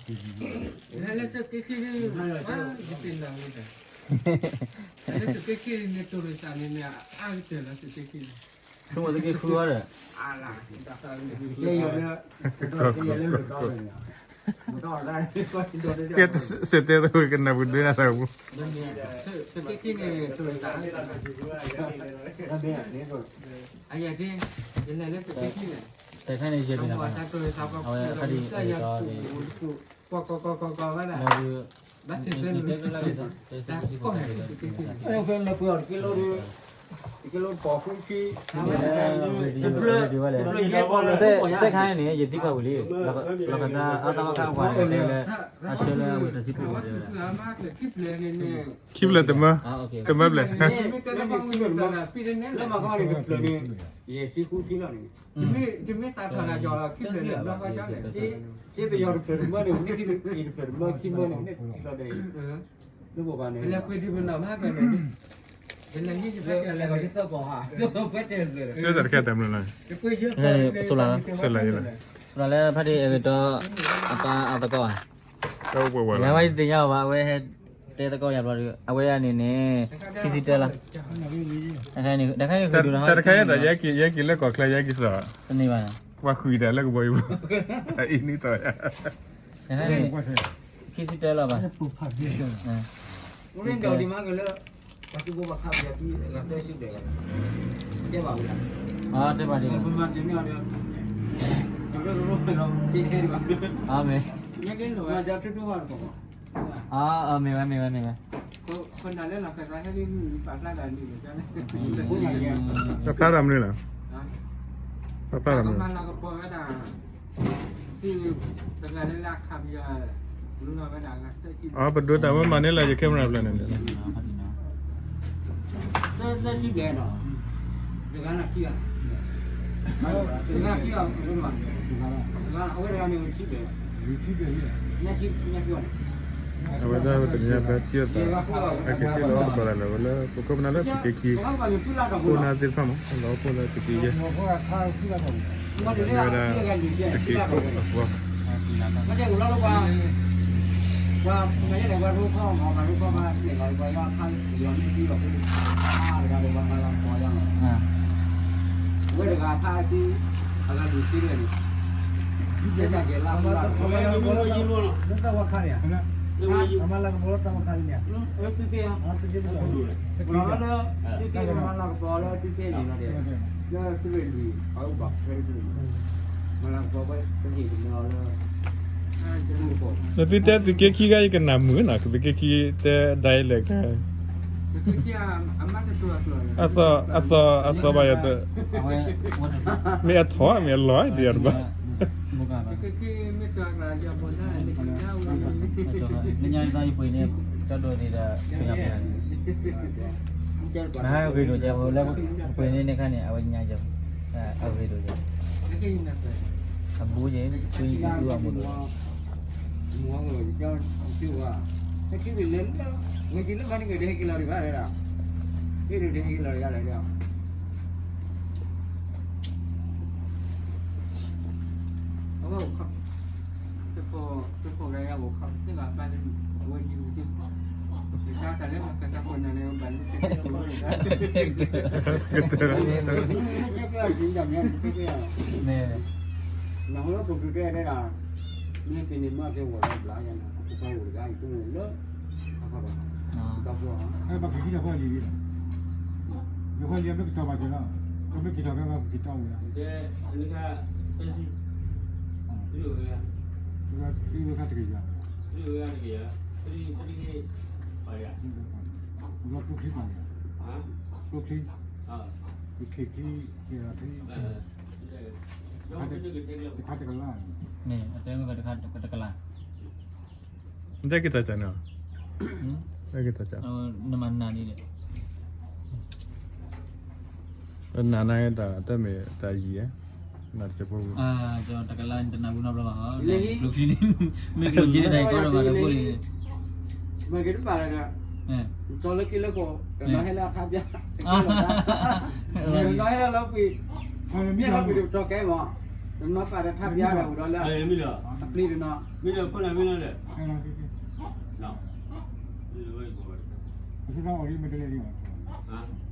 လၢသုးက့ခံန့ၣ် ယသ့ၣ်နီၣ်ဝဲဒၣ်, လၢသုးက့ခံန့ၣ် တိၢ်ရစၢ်န့ၣ်န့ၣ် အါကတၢၢ်လီၤ သုးက့ခံန့ၣ်, ဆိကမိၣ်သုးက့ဃုဝဲဒီး, လၢယိၤလၢ, ကဲစဲးတဲသကိးကနၣ်ပူၤဒွဲနၤသးပူၤ, သုးက့ခံန့ၣ် တိၢ်ရစၢ် အယၤဒ်, ယလဲၤလၢသုးက့ခံန့ၣ်, တခါန့ၣ်ယဲၢ်န့ၣ်လီၤ, အဝဲအခါဒ်အံၤဒီး, ပှၤကီကီကီကီဝဲဒၣ်, ဘၣ်သ့ၣ်သ့ၣ်လၢ, တၢ်ကီၢ်န့ၣ်, တက့ၢ်လီၤဒီး, တက့ၢ်လီၤပီၣ်ဃုခံ, တဖျၢၣ်, တဖျၢၣ်ယဲၢ်ပီၣ်လၢ, စဲခါန့ၣ် ယသံကွၢ်ဝံၤလံ, လီၤဂာ်သးအသီခါပှၤန့ၣ်တဲလၢ, အဆၢလၢအဝဲတဆံပူၤဝဲတဲဝဲဒၣ်, ခံဖျၢၣ်တမၢ, တမၢဖျၢၣ်, လၢမၤကီန့ၣ်တဖျၢၣ်န့ၣ်, ယဲၢ်သံဃုသံလီၤန့ၣ်, တမ့ၢ်သးထီၣ်တၢ်ယီၤလီၤ ခံဖျၢၣ်န့ၣ် ဘျီဃီကန့ၣ်, စ့ပယီၤတဖျၢၣ်တမၢန့ၣ် န့ၢ်ခံဖျၢၣ်တမၢခံမၢန့ၣ် န့ၢ်ခံဖျၢၣ်ဒီး, လၢပှၤဘၣ်န့ၣ်, လၢပှၤဒုးပနီၣ်မးကန့ၣ်, ယလဲၤဟံၣ်ကဖဲလဲၤကီၤယသၢပီၣ်ဧါ, ဖဲတၢ်တခါတၢ်မနုၤလီၤ, စိလၢ, စိလၢလၢဖါတံၢ်အဂ့ၤတီ, အပၢ်အသကိးဧါ, တဝဲယသ့ၣ်ညါအီၤဘၣ် အဝဲဟဲတဲသကိးယၤဘျီဒီး အဝဲဒၣ်န့ၣ်န့ၣ်, ခံဆံတၢလီၤ, တခါန့ၣ်, တခါန့ၣ်ဃုာ်ဒုးနီၤ, တၢ်တခါအံၤဒီး ယဟဲက့ၤလၢကီၢ်ချၢ ယဟဲက့ၤစ့ၢ်, တန့ၢ်ဘၣ်, ပှၤဃုာ်တၢ်လၢကဘီယူၤ, အအံၤနံၣ်တီၤ, တခါန့ၣ်, ခံဆံတၢလီၤဘၣ်, တဲဘၣ်ဝဲဒၣ်, အမ့ၢ်, အမ့ၢ်ဝဲ မ့ၢ်ဝဲ မ့ၢ်ဝဲ, ပဖျါတၢ်မနုၤလဲၣ်, ပဖျါတၢ်မနုၤလဲၣ်, အပဒိးတၢ်ဝဲမၤန့ၢ်လၢယ camera ဖျၢၣ်န့ၣ်, အဝဲဒၣ်ဝဲတနံၤညါဖဲထံၣ်အသး, အက့ၤထံၣ်လီၤသကိးတၢ်လၢဝဲလၢ ပခိၣ်ပနၢ်လၢသုးက့ခံ, ခိၣ်နၢ်သ့ၣ်တဖၣ်မး လီၤအိၣ်ဖှိၣ်လၢသုးက့ယဲၢ်, မ့ၢ်ဝဲဒၣ်, သုးက့ခိၣ်အဃီ ဝဲတဂၤဖးအသံ, အဂၤဒုးသံန့ၣ်, တၢ်ကဲလၢ, တၢ်ဝါခါန့ၣ်, သုးက့, သုးက့မၤလၤကပီၤလၢသုးက့န့ၣ်လီၤ, လၢသုးရ့ၣ်လွံၢ်, အအိၣ်ဘၣ်ဖဲတၢ်, မၤလၤကပီၤဝဲတဟ့ၣ်တမၤအီၤလၢ နသုတဲသုးက့ခံဂၤ ယကနၣ်မုာ်နီၤ, သုးက့ခံတဲ dialect တၢ်, အသီ, အသီ, အသီဘၣ်ယၤတ, မ့ၢ်အထီၣ်မ့ၢ်အလီၤဒံးယၤတဘၣ်, လၢညါအံၤသီယပှ့ၤန့ၣ်, ကၠီဒိးသ့ၣ်ဒီး, နဟးဂ့ၤဒိၣ်ကဲ, လၢပှ့ၤန့ၣ်န့ၣ်ခါန့ၣ် အဝဲညါကဲ, အဂ့ၤဒိၣ်ကဲ, အဘူးကဲ, သုအမူဒိၣ် မ့ၢ်ဝဲ, ဟဲက့ၤလၢမၤန့ၢ်က့ၤ တဟဲက့ၤလီၤဒံးဘၣ်လဲၣ်, ဟဲက့ၤလီၤဒံး ဟဲက့ၤလီၤဒံးယၤလဲၣ်, အဝဲ, တခိၣ်, တခိၣ်ဂၤယၤအိၣ်ခီၣ်သ့ၣ်ဘၣ်ဘၣ်လၢ, အဝဲယံၤ, ယတၢ်လၢမၤကတၢ်ခိၣ်နၢ်န့ၣ် ဘၣ်လၢ, မ့ၢ်, နဟိလၢပူၤကတဲဒၣ်, မ့ၢ်က့ၤန့ၣ်မ့ၢ်က့ၤဝဲဒၣ်ဘျါယၤန့ၣ် အကပၤအိၣ်တဂၤအံၤကအိၣ်လၢ, အခါဘၣ်, ဘၣ်ဖှီၣ်, ဘၣ်ဖှီၣ်လံ, မ့ၢ်က့ၤထီၣ်ဘၣ်က့ၤလီၤ, မ့ၢ်က့ၤထီၣ်ဘၣ်က့ၤက့ၤတီၢ်ဝဲ, တဂၤ, တဂၤ, ကျိချံ, ကျိချံ, ခံ, တခါတကလး, မ့ၢ်အတဲမ့ၢ်တခါတကလး, နတဲက့ၤတၢ်ကၢ်န့ၣ်, နမၤနၤန့ၣ်, နၤနၤတၢ် တၢ်မ့ၢ်တၢ်ယံၤဧါ, နၤတကဲဖိ, တကလးန့ၣ်တနၢ်ဟူနီတဘျီဘၣ်, ကျိချံန့ၣ်, မ့ၢ်ကျိချံန့ၣ်တၢ်အံၤကီၢ်ဒီးဘၣ်တဘိန့ၣ်, မ့ၢ်က့ၤတပာ်လၢ, ကၠီလၢက့ၤလၢကီၢ်, ကနီၤဟဲလၢအခါပျၢ်, ကနီၤဟဲလၢလီၤပှ့ၤ, မ့ၢ်လီၤပှ့ၤတပတီၢ်ကဲမး, တနီၤဃာ်ဒီးထါပျါဒီးအိၣ်ဒီးလၢ မ့ၢ်လၢ အပျ့ၤတနီၤ မ့ၢ်လၢခိၣ်နၢ်မ့ၢ်လၢလဲၣ် လၢ လၢ လၢ လၢ